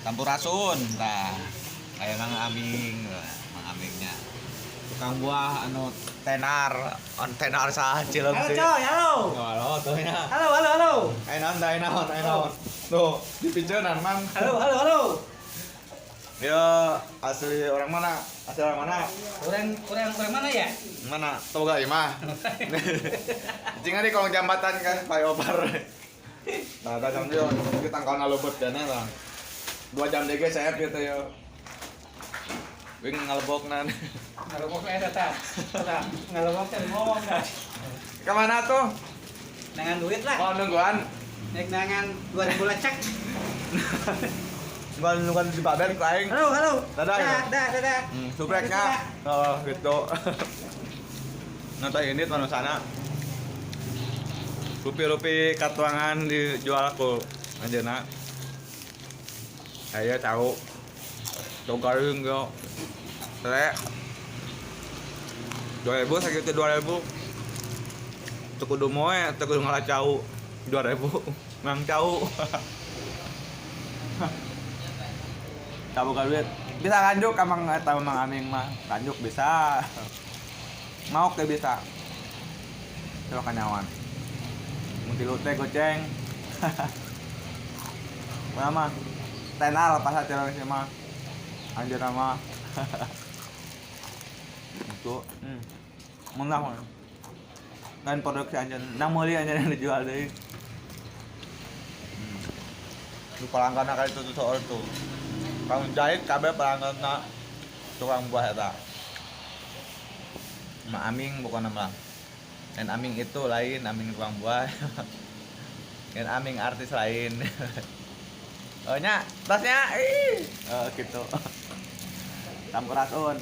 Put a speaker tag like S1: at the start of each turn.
S1: Sampurasun tah. Aya Mang Aming, Mang Amingnya. Tukang buah anu tenar, on tenar saha
S2: Halo
S1: Cileungsi.
S2: coy, halo.
S1: Halo tuh nya.
S2: Halo, halo, halo.
S1: Ayo naon tah, ayo naon, ayo naon. Tuh, dipinjeunan, Mang.
S2: Halo, halo, halo.
S1: Ya, asli orang mana? Asli orang mana?
S2: Orang orang mana ya?
S1: Mana? Tau gak imah? Cing di kolong jambatan kan flyover. Nah, tah sambil kita tangkal lobot dana lah. 2 jam deh saya gitu ya. Wing ngalebokna.
S2: Ngalebok eta tah. Tah, ngalebok teh ngomong dah.
S1: Kemana tuh?
S2: Neangan duit lah.
S1: Oh, nungguan.
S2: Nek neangan 2000 lecek.
S1: Nungguan nungguan di Baben ku aing.
S2: Halo, halo.
S1: Dadah, ya.
S2: Dah, dah, dadah.
S1: Supreknya. Oh, gitu. Nah, ini tuh sana. Rupi-rupi katuangan dijual ku anjeunna. Saya tahu. Tuh garing yo. Tele. 2000 sakitu 2000. Teu kudu moe, teu kudu ngalah cau. 2000. Mang cau. Tahu ka duit. Bisa lanjut ka Mang eta Mang Aming mah. Lanjut bisa. Mau ke bisa. Coba kanyawan. Mun tilu teh goceng. Mana mah? Tenar pasar Cileungsi mah. Anjir mah. Itu, Menang mah. Lain produksi anjeun. Nang meuli anjeun yang dijual deui. Lu pelanggan kali itu tuh soal tuh. Kang jahit kabeh pelanggan tukang buah eta. Ma Aming bukan nama. Dan Aming itu lain, Aming tukang buah. Dan Aming artis lain. Oh nya, tasnya, ih. Oh gitu. Sampurasun.